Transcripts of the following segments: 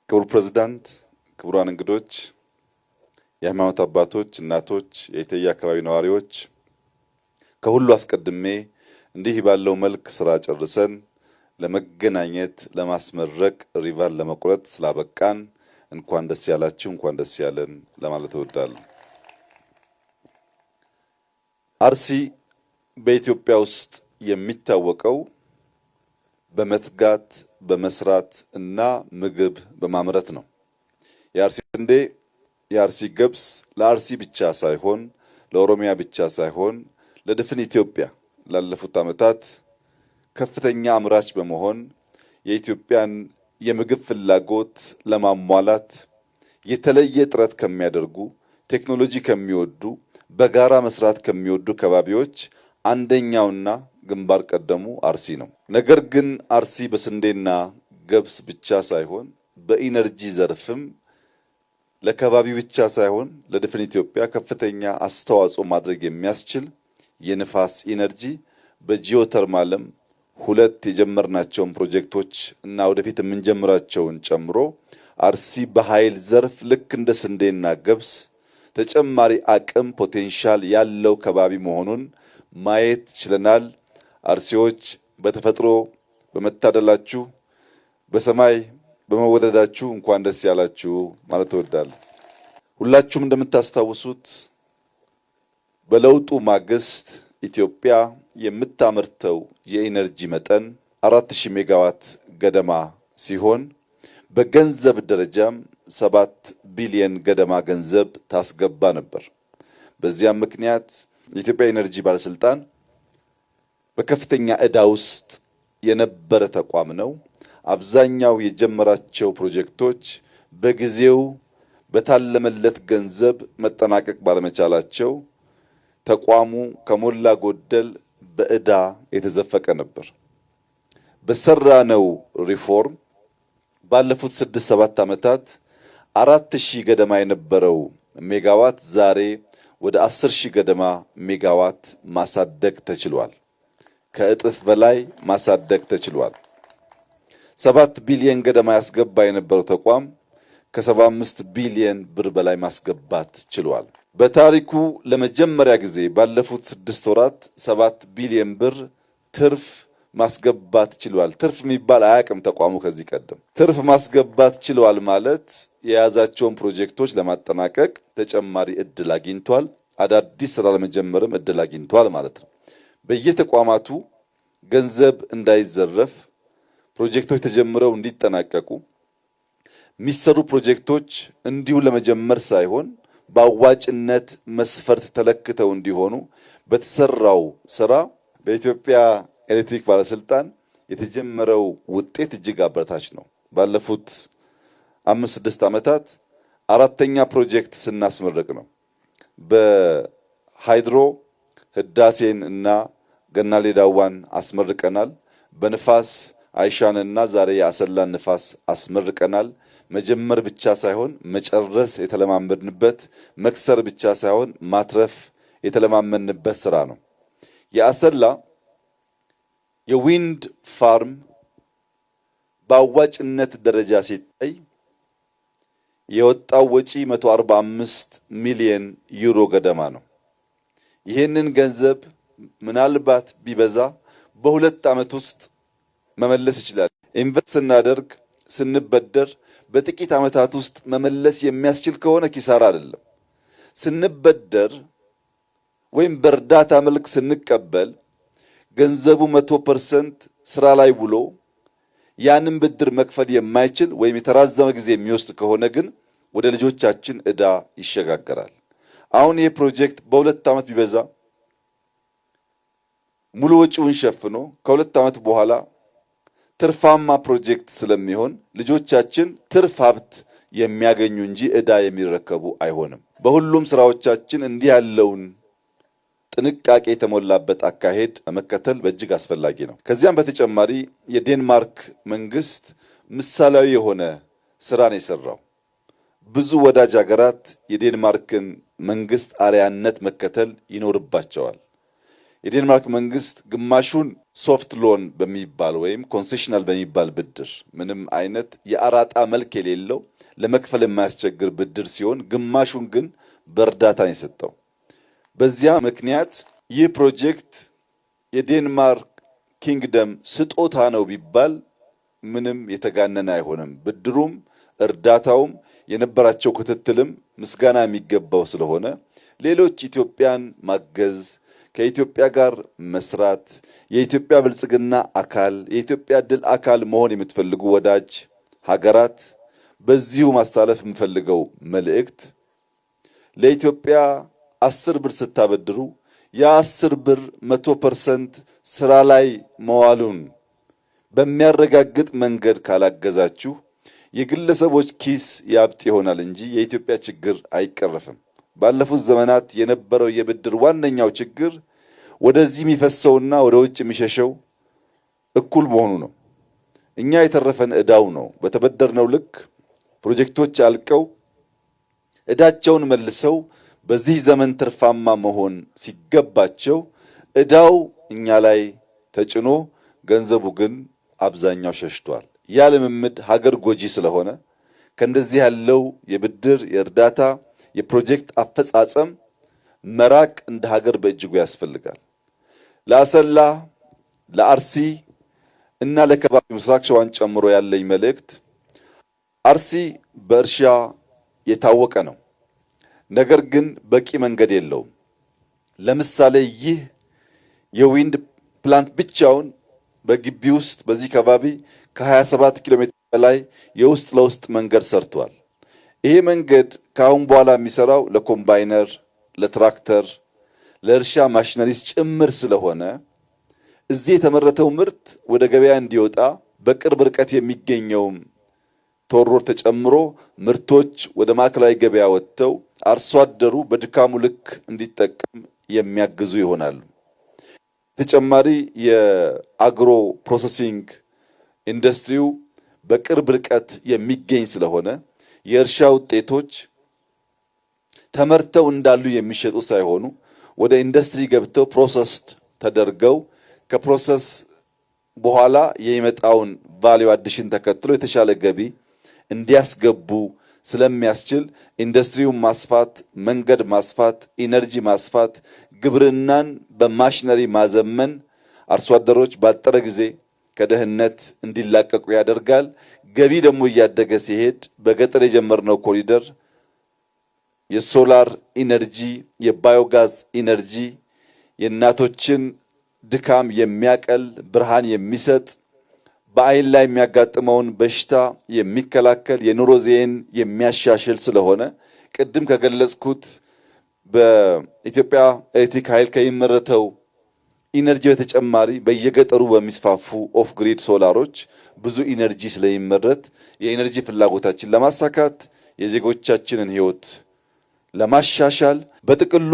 ክቡር ፕሬዝዳንት፣ ክቡራን እንግዶች፣ የሃይማኖት አባቶች፣ እናቶች፣ የኢተያ አካባቢ ነዋሪዎች፣ ከሁሉ አስቀድሜ እንዲህ ባለው መልክ ስራ ጨርሰን ለመገናኘት፣ ለማስመረቅ፣ ሪቫን ለመቁረጥ ስላበቃን እንኳን ደስ ያላችሁ፣ እንኳን ደስ ያለን ለማለት እወዳለሁ። አርሲ በኢትዮጵያ ውስጥ የሚታወቀው በመትጋት፣ በመስራት እና ምግብ በማምረት ነው። የአርሲ ስንዴ፣ የአርሲ ገብስ ለአርሲ ብቻ ሳይሆን፣ ለኦሮሚያ ብቻ ሳይሆን፣ ለድፍን ኢትዮጵያ ላለፉት ዓመታት ከፍተኛ አምራች በመሆን የኢትዮጵያን የምግብ ፍላጎት ለማሟላት የተለየ ጥረት ከሚያደርጉ፣ ቴክኖሎጂ ከሚወዱ፣ በጋራ መስራት ከሚወዱ ከባቢዎች አንደኛውና ግንባር ቀደሙ አርሲ ነው። ነገር ግን አርሲ በስንዴና ገብስ ብቻ ሳይሆን በኢነርጂ ዘርፍም ለከባቢ ብቻ ሳይሆን ለድፍን ኢትዮጵያ ከፍተኛ አስተዋጽኦ ማድረግ የሚያስችል የንፋስ ኢነርጂ፣ በጂኦተርማልም ሁለት የጀመርናቸውን ፕሮጀክቶች እና ወደፊት የምንጀምራቸውን ጨምሮ አርሲ በኃይል ዘርፍ ልክ እንደ ስንዴና ገብስ ተጨማሪ አቅም potential ያለው ከባቢ መሆኑን ማየት ችለናል። አርሲዎች በተፈጥሮ በመታደላችሁ፣ በሰማይ በመወደዳችሁ እንኳን ደስ ያላችሁ ማለት እወዳለሁ። ሁላችሁም እንደምታስታውሱት በለውጡ ማግስት ኢትዮጵያ የምታመርተው የኢነርጂ መጠን 4000 ሜጋዋት ገደማ ሲሆን በገንዘብ ደረጃም 7 ቢሊየን ገደማ ገንዘብ ታስገባ ነበር። በዚያም ምክንያት የኢትዮጵያ ኢነርጂ ባለስልጣን በከፍተኛ ዕዳ ውስጥ የነበረ ተቋም ነው። አብዛኛው የጀመራቸው ፕሮጀክቶች በጊዜው በታለመለት ገንዘብ መጠናቀቅ ባለመቻላቸው ተቋሙ ከሞላ ጎደል በዕዳ የተዘፈቀ ነበር። በሰራነው ሪፎርም ባለፉት 6-7 ዓመታት 4000 ገደማ የነበረው ሜጋዋት ዛሬ ወደ 10,000 ገደማ ሜጋዋት ማሳደግ ተችሏል። ከእጥፍ በላይ ማሳደግ ተችሏል። 7 ቢሊየን ገደማ ያስገባ የነበረው ተቋም ከ75 ቢሊየን ብር በላይ ማስገባት ችሏል። በታሪኩ ለመጀመሪያ ጊዜ ባለፉት 6 ወራት 7 ቢሊየን ብር ትርፍ ማስገባት ችሏል። ትርፍ የሚባል አያውቅም ተቋሙ ከዚህ ቀደም። ትርፍ ማስገባት ችሏል ማለት የያዛቸውን ፕሮጀክቶች ለማጠናቀቅ ተጨማሪ እድል አግኝቷል። አዳዲስ ስራ ለመጀመርም እድል አግኝቷል ማለት ነው። በየተቋማቱ ገንዘብ እንዳይዘረፍ፣ ፕሮጀክቶች ተጀምረው እንዲጠናቀቁ፣ የሚሰሩ ፕሮጀክቶች እንዲሁ ለመጀመር ሳይሆን በአዋጭነት መስፈርት ተለክተው እንዲሆኑ በተሰራው ስራ በኢትዮጵያ ኤሌክትሪክ ባለስልጣን የተጀመረው ውጤት እጅግ አበረታች ነው። ባለፉት 5-6 ዓመታት አራተኛ ፕሮጀክት ስናስመርቅ ነው። በ hydro ህዳሴን እና ገናሌ ዳዋን አስመርቀናል። በንፋስ አይሻንና ዛሬ የአሰላን ንፋስ አስመርቀናል። መጀመር ብቻ ሳይሆን መጨረስ የተለማመድንበት፣ መክሰር ብቻ ሳይሆን ማትረፍ የተለማመድንበት ስራ ነው። የአሰላ የ wind farm በአዋጭነት ደረጃ ሲታይ የወጣው ወጪ 145 ሚሊየን ዩሮ ገደማ ነው። ይህንን ገንዘብ ምናልባት ቢበዛ በ2 ዓመት ውስጥ መመለስ ይችላል። Invest ስናደርግ፣ ስንበደር በጥቂት ዓመታት ውስጥ መመለስ የሚያስችል ከሆነ ኪሳራ አይደለም። ስንበደር ወይም በእርዳታ መልክ ስንቀበል ገንዘቡ 100% ስራ ላይ ውሎ ያንን ብድር መክፈል የማይችል ወይም የተራዘመ ጊዜ የሚወስድ ከሆነ ግን ወደ ልጆቻችን ዕዳ ይሸጋገራል። አሁን ይህ ፕሮጀክት በ2 ዓመት ቢበዛ ሙሉ ወጪውን ሸፍኖ ከ2 ዓመት በኋላ ትርፋማ ፕሮጀክት ስለሚሆን ልጆቻችን ትርፍ ሀብት የሚያገኙ እንጂ ዕዳ የሚረከቡ አይሆንም። በሁሉም ስራዎቻችን እንዲህ ያለውን ጥንቃቄ የተሞላበት አካሄድ መከተል በእጅግ አስፈላጊ ነው። ከዚያም በተጨማሪ የዴንማርክ መንግስት ምሳሌያዊ የሆነ ስራን የሰራው፣ ብዙ ወዳጅ ሀገራት የዴንማርክን መንግስት አርአያነት መከተል ይኖርባቸዋል። የዴንማርክ መንግስት ግማሹን Soft loan በሚባል ወይም concessional በሚባል ብድር፣ ምንም አይነት የአራጣ መልክ የሌለው፣ ለመክፈል የማያስቸግር ብድር ሲሆን ግማሹን ግን በእርዳታ ነው የሰጠው። በዚያ ምክንያት ይህ ፕሮጀክት የዴንማርክ Kingdom ስጦታ ነው ቢባል ምንም የተጋነነ አይሆንም። ብድሩም እርዳታውም የነበራቸው ክትትልም ምስጋና የሚገባው ስለሆነ ሌሎች ኢትዮጵያን ማገዝ፣ ከኢትዮጵያ ጋር መስራት፣ የኢትዮጵያ ብልጽግና አካል፣ የኢትዮጵያ ድል አካል መሆን የምትፈልጉ ወዳጅ ሀገራት በዚሁ ማስተላለፍ የምፈልገው መልእክት፣ ለኢትዮጵያ 10 ብር ስታበድሩ የ10 ብር 100% ስራ ላይ መዋሉን በሚያረጋግጥ መንገድ ካላገዛችሁ የግለሰቦች ኪስ ያብጥ ይሆናል እንጂ የኢትዮጵያ ችግር አይቀረፍም። ባለፉት ዘመናት የነበረው የብድር ዋነኛው ችግር ወደዚህ የሚፈሰውና ወደ ውጭ የሚሸሸው እኩል መሆኑ ነው። እኛ የተረፈን ዕዳው ነው። በተበደርነው ልክ ፕሮጀክቶች አልቀው ዕዳቸውን መልሰው በዚህ ዘመን ትርፋማ መሆን ሲገባቸው ዕዳው እኛ ላይ ተጭኖ ገንዘቡ ግን አብዛኛው ሸሽቷል። ያ ልምምድ ሀገር ጎጂ ስለሆነ ከእንደዚህ ያለው የብድር፣ የእርዳታ፣ የፕሮጀክት አፈጻጸም መራቅ እንደ ሀገር በእጅጉ ያስፈልጋል። ለአሰላ፣ ለአርሲ እና ለከባቢ ምስራቅ ሸዋን ጨምሮ ያለኝ መልእክት፣ አርሲ በእርሻ የታወቀ ነው። ነገር ግን በቂ መንገድ የለውም። ለምሳሌ ይህ የ wind plant ብቻውን በግቢ ውስጥ በዚህ ከባቢ ከ27 ኪሎ ሜትር በላይ የውስጥ ለውስጥ መንገድ ሰርቷል። ይሄ መንገድ ከአሁን በኋላ የሚሰራው ለኮምባይነር፣ ለትራክተር፣ ለእርሻ machineries ጭምር ስለሆነ እዚህ የተመረተው ምርት ወደ ገበያ እንዲወጣ በቅርብ ርቀት የሚገኘውም toll road ተጨምሮ ምርቶች ወደ ማዕከላዊ ገበያ ወጥተው አርሶ አደሩ በድካሙ ልክ እንዲጠቀም የሚያግዙ ይሆናሉ። ተጨማሪ የ agro processing ኢንዱስትሪው በቅርብ ርቀት የሚገኝ ስለሆነ የእርሻ ውጤቶች ተመርተው እንዳሉ የሚሸጡ ሳይሆኑ ወደ ኢንዱስትሪ ገብተው processed ተደርገው ከ process በኋላ የሚመጣውን value addition ተከትሎ የተሻለ ገቢ እንዲያስገቡ ስለሚያስችል ኢንዱስትሪውን ማስፋት፣ መንገድ ማስፋት፣ energy ማስፋት፣ ግብርናን በማሽነሪ ማዘመን አርሶ አደሮች ባጠረ ጊዜ ከድህነት እንዲላቀቁ ያደርጋል። ገቢ ደግሞ እያደገ ሲሄድ በገጠር የጀመርነው ኮሪደር፣ የ solar energy፣ የ biogas energy የእናቶችን ድካም የሚያቀል፣ ብርሃን የሚሰጥ፣ በአይን ላይ የሚያጋጥመውን በሽታ የሚከላከል፣ የኑሮ ዘዬን የሚያሻሽል ስለሆነ ቅድም ከገለጽኩት በኢትዮጵያ ኤሌክትሪክ ኃይል ከሚመረተው energy በተጨማሪ በየገጠሩ በሚስፋፉ off grid solar ኦች ብዙ energy ስለሚመረት የ energy ፍላጎታችን ለማሳካት፣ የዜጎቻችንን ሕይወት ለማሻሻል በጥቅሉ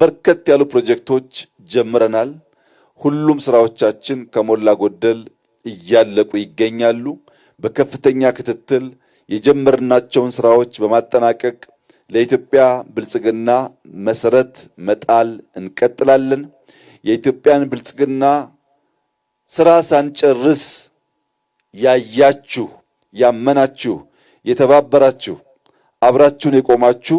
በርከት ያሉ ፕሮጀክቶች ጀምረናል። ሁሉም ስራዎቻችን ከሞላ ጎደል እያለቁ ይገኛሉ። በከፍተኛ ክትትል የጀመርናቸውን ስራዎች በማጠናቀቅ ለኢትዮጵያ ብልጽግና መሰረት መጣል እንቀጥላለን። የኢትዮጵያን ብልጽግና ስራ ሳንጨርስ ያያችሁ፣ ያመናችሁ፣ የተባበራችሁ፣ አብራችሁን የቆማችሁ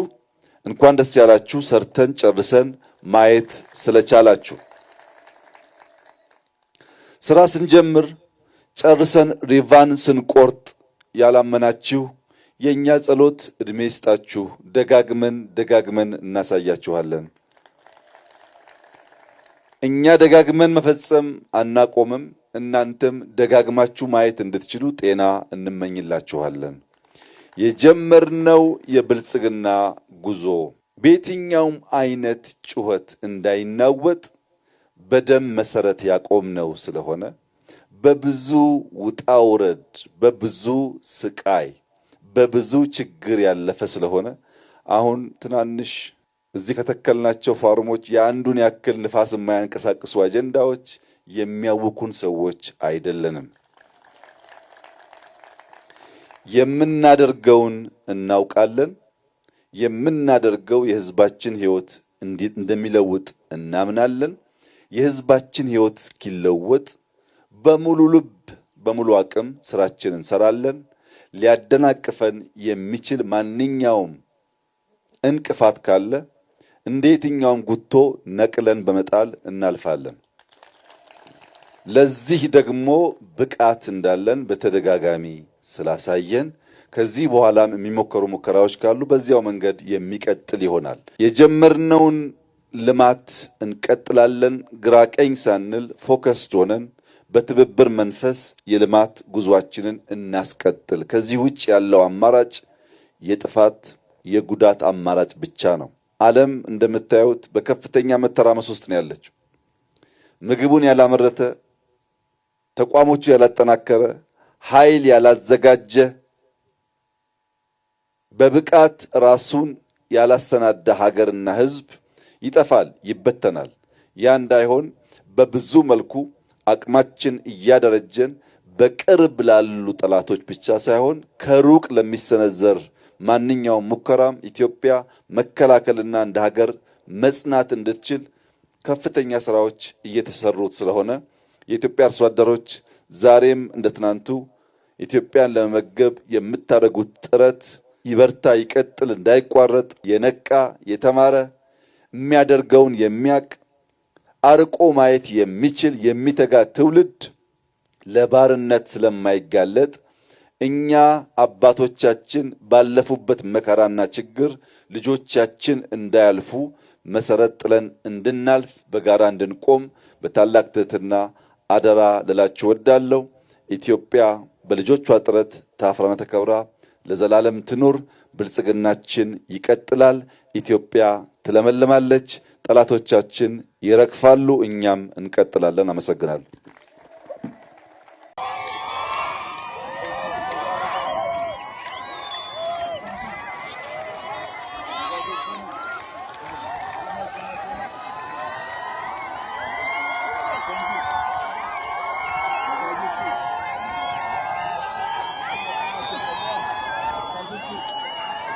እንኳን ደስ ያላችሁ። ሰርተን ጨርሰን ማየት ስለቻላችሁ፣ ስራ ስንጀምር ጨርሰን ሪቫን ስንቆርጥ ያላመናችሁ የእኛ ጸሎት እድሜ ይስጣችሁ። ደጋግመን ደጋግመን እናሳያችኋለን። እኛ ደጋግመን መፈጸም አናቆምም። እናንተም ደጋግማችሁ ማየት እንድትችሉ ጤና እንመኝላችኋለን። የጀመርነው የብልጽግና ጉዞ በየትኛውም አይነት ጩኸት እንዳይናወጥ በደም መሰረት ያቆምነው ስለሆነ፣ በብዙ ውጣ ውረድ፣ በብዙ ስቃይ፣ በብዙ ችግር ያለፈ ስለሆነ አሁን ትናንሽ እዚህ ከተከልናቸው farm ኦች የአንዱን ያክል ንፋስ የማያንቀሳቅሱ አጀንዳዎች የሚያውኩን ሰዎች አይደለንም። የምናደርገውን እናውቃለን። የምናደርገው የሕዝባችን ሕይወት እንደሚለውጥ እናምናለን። የህዝባችን ህይወት እስኪለወጥ በሙሉ ልብ በሙሉ አቅም ስራችን እንሰራለን። ሊያደናቅፈን የሚችል ማንኛውም እንቅፋት ካለ እንደ የትኛውም ጉቶ ነቅለን በመጣል እናልፋለን። ለዚህ ደግሞ ብቃት እንዳለን በተደጋጋሚ ስላሳየን ከዚህ በኋላም የሚሞከሩ ሙከራዎች ካሉ በዚያው መንገድ የሚቀጥል ይሆናል። የጀመርነውን ልማት እንቀጥላለን። ግራ ቀኝ ሳንል focused ሆነን በትብብር መንፈስ የልማት ጉዟችንን እናስቀጥል። ከዚህ ውጭ ያለው አማራጭ የጥፋት የጉዳት አማራጭ ብቻ ነው። ዓለም እንደምታዩት በከፍተኛ መተራመስ ውስጥ ነው ያለችው። ምግቡን ያላመረተ፣ ተቋሞቹ ያላጠናከረ፣ ኃይል ያላዘጋጀ፣ በብቃት ራሱን ያላሰናዳ ሀገርና ሕዝብ ይጠፋል፣ ይበተናል። ያ እንዳይሆን በብዙ መልኩ አቅማችን እያደረጀን በቅርብ ላሉ ጠላቶች ብቻ ሳይሆን ከሩቅ ለሚሰነዘር ማንኛውም ሙከራም ኢትዮጵያ መከላከልና እንደ ሀገር መጽናት እንድትችል ከፍተኛ ስራዎች እየተሰሩት ስለሆነ የኢትዮጵያ አርሶ አደሮች ዛሬም እንደ ትናንቱ ኢትዮጵያን ለመመገብ የምታደርጉት ጥረት ይበርታ፣ ይቀጥል፣ እንዳይቋረጥ የነቃ የተማረ የሚያደርገውን የሚያቅ አርቆ ማየት የሚችል የሚተጋ ትውልድ ለባርነት ስለማይጋለጥ እኛ አባቶቻችን ባለፉበት መከራና ችግር ልጆቻችን እንዳያልፉ መሰረት ጥለን እንድናልፍ በጋራ እንድንቆም በታላቅ ትህትና አደራ ልላችሁ እወዳለሁ። ኢትዮጵያ በልጆቿ ጥረት ታፍራና ተከብራ ለዘላለም ትኑር። ብልጽግናችን ይቀጥላል። ኢትዮጵያ ትለመልማለች። ጠላቶቻችን ይረግፋሉ። እኛም እንቀጥላለን። አመሰግናለሁ።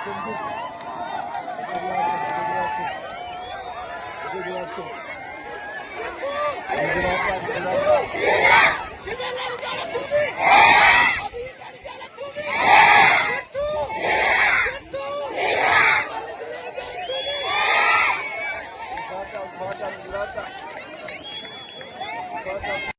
Thank you.